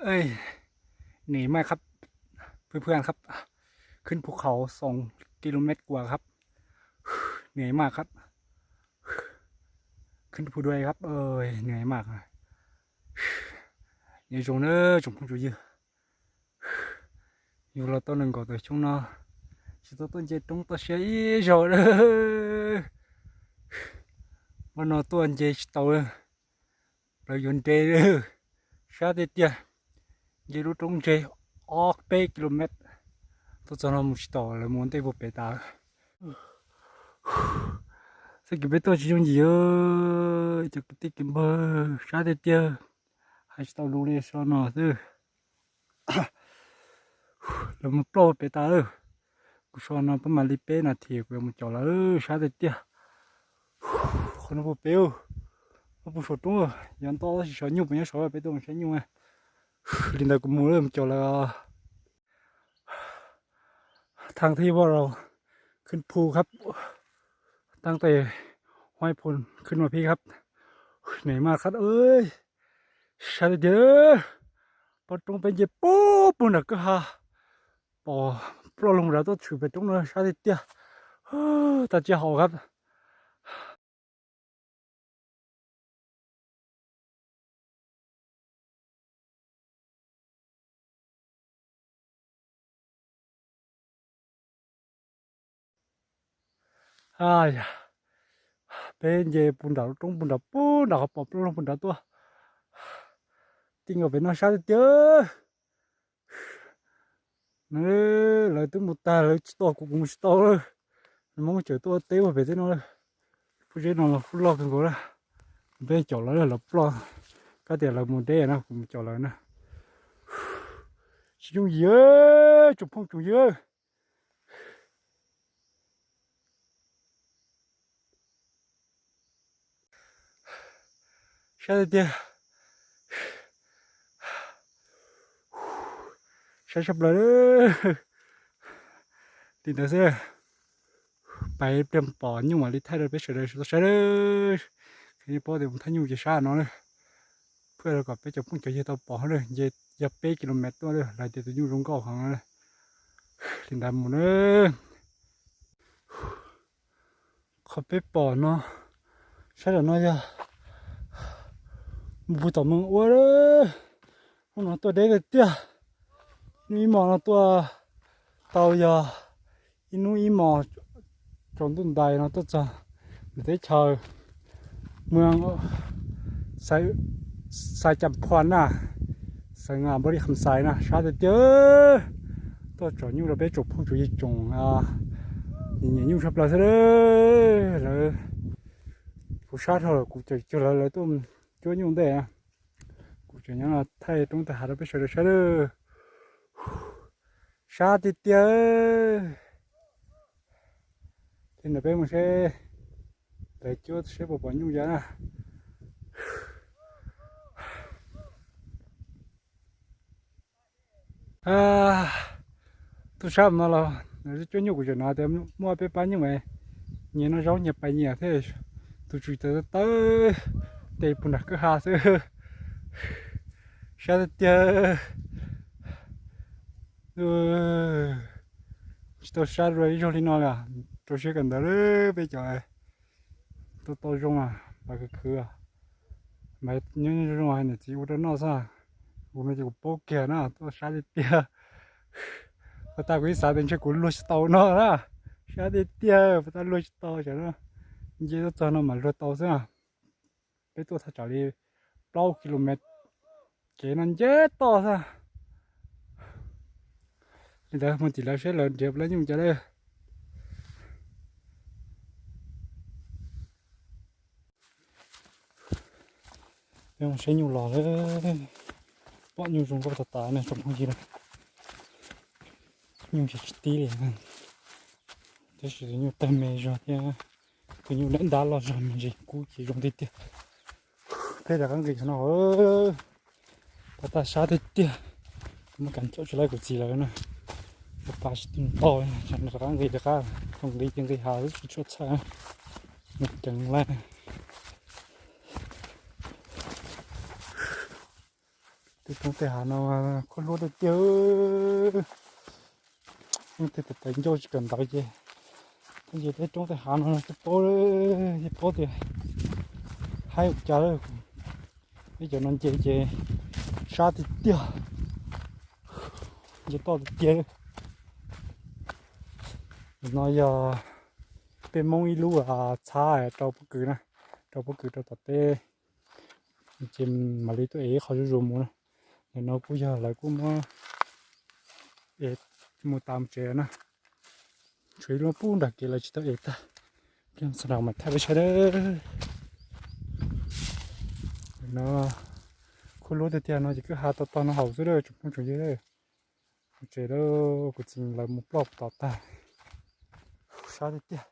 เหนื่อยมากครับ เพื่อนๆครับ ขึ้นภูเขาสองกิโลเมตรกว่าครับ เหนื่อยมากครับ ขึ้นภูดอยครับ เอ้ย เหนื่อยมาก Nyob zoo na tsoom phooj tsoom ywg, yus los tau nees nkaum tawm xyoo no, tsis tau tuaj nce roob toj siab ib zaug li. Npaj no tuaj nce tsis tau, plawv yuav nres, sab tiag tiag. Nce lub roob ntseg ob peb ki lo mev, tuaj txog no mus tsis tau, lawv mus ua ntej puag pem tas. Txoj kev peb tuaj tsis yooj yim, cov kwv tij kwv npawg, sab tiag tiag. Hais tsis tau lus li, so no xwb. Lawv mus ploj pem tas lawm. Kuv so no peb mam li peb nas this kuv yuav mus caum lawv, sab tiag tiag. Qhov no puag pem, no puag saum roob, yog nto tab sis saum nyuj, peb nyob saud, peb tuaj mus saib nyuj. Li ntawd kuv mus, mus caum lawv. Thang thib vaj rau khwb phu khab, tang tes huaib phu khwb ma phib khab. Nws maj khab, sab tiag tiag. Pom roob peb nce puag puag nram kwj ha, pom ploj loo nrad tuaj tshwm pem roob no, sab tiag tiag. Tag tsiaj hau khab. Peb nce puag nram lub roob puag nram, puag nram qhov pom ploj loo puag nrad tuaj. Tij nkaus pem no sab tiag tiag. Lawv twb mus tag, lawv tsis tos kuv, kuv mus tsis tau lawm. Nws muab kuv cawm tuaj teb puag pem teb no lawm. Lub zeb no los kuj loj kawg nkaus lawm. Peb caum lawv, lawv ploj. Kab tias lawv mus deb na, kuv mus caum lawv na. Tsis yooj yim, tsoom phooj tsoom ywg. Sab tiag tiag. Sab sab plaws. Li ntawd xwb. Pais pliag pom nyuj mam li thaij rau peb sawv daws tau saib lawm. Qhia nej paub tias mus thaij nyuj ces sab no lawm. Phuaj rau kom peb cov phooj cov ywg tau pom lawm, nce yog peb ki lo mev tuaj lawm, lawv tias tus nyuj zoo nkauj heev lawm. Li ntawd mus na. Qhov peb pom no, sab tom no yog mus puag tom Meeg Ua. Hnub no tuaj deb tiag tiag. Hnub ib hmos no tuaj tau yog ib hnub ib hmos tsaus ntuj ntais no tuaj txog ntawm teb chaws Meeg Xais Cam Phua na, xeev Npab Lis Kham Xais na, sab tiag tiag. Tuaj tsom nyuj rau peb tsoom phooj tsoom ywg tsoom nyiam nyuj tshaj plaws xwb. Lawv kuv sab dhau lawm, kuv tseem cuag lawv, lawv tuaj cuab nyuj ntej. Kuv tseem nyob no thaij roob thaij hav rau peb sawv daws saib lawm. Sab tiag tiag. Li ntawd peb mus seb lawv cuab seb puas pom nyuj yam na. Tuaj sab no los lawv cuab nyuj, kuv tseem hnov tias muaj peb pab nyuj es nyias noj zaub nyias pais nyias thiab. Tus tswv tawv tawv, nce puag nram kwj ha xwb. Sab tiag tiag. Tsis tau sab dua ib zaug li no li, rau siab kawm ntawv lawm peb cov. Tuaj tau zoo, mas khwv khwv, mas nyob zoo hais niam txiv ua rau noj xwb. Kuv no ces kuv paub kiag na, tuaj sab tiag tiag. Puag ta kuv ib xav tias ntshe kuv luag tsis tau no na, sab tiag tiag, puag ta luag tsis tau xyov na. Nce tuaj txog no mas luag tau xwb. Peb tuaj thaj tsam li plaub ki lo mev, kev no nceb toj xwb. Li ntawd mus tim lawv seb lawv nrhiav puas tau nyuj cas lawm. Peb mus saib nyuj los lawm, pom nyuj zoo nkauj tas tas na tsoom phooj ywg. Nyuj ces tsis tib li, tab sis tus nyuj tawg me zog thiab, tus nyuj ntab ntab loj zog me ntsis kub ces zoo tiag tiag. Peb rov qab nqis no, puag ta sab tiag tiag. Muab kas caum tsis laib kuv txiv lawv na, puag ta tsis tu ntau, rov qab nqis rov qab, tau nqis ces nqis hav xwb tsis tshua txhawj, nws ceev lawm. Tej roob tej hav no khuab hlub tiag tiag. Tej tais ncauj tsis kawm ntawv ces, tej ces tej roob tej hav no twb paub, yeej paub tias haib ua cas lawm. Peb cov no nce ces sab tiag tiag, nce toj tiag tiag. No yog peb Hmoob ib lub txhab rau pob kws na, rau pob kws rau tom teb. Ces mam li tuaj ev ib qho zuj zus mus na. Ntawm no kuj yog lawv kuj muab ev mus tas mus tsev na. Tshuav ib lub pub nram kev lawv tsis tau ev tag. Ces txog nram mas thaij peb saib na. No khuab hlub tiag tiag no ces kwj ha tog tog no haus xwb tsoom phooj tsoom ywg. Mus tsev lawm, kuv txiv lawv mus ploj tom tag. Sab tiag tiag.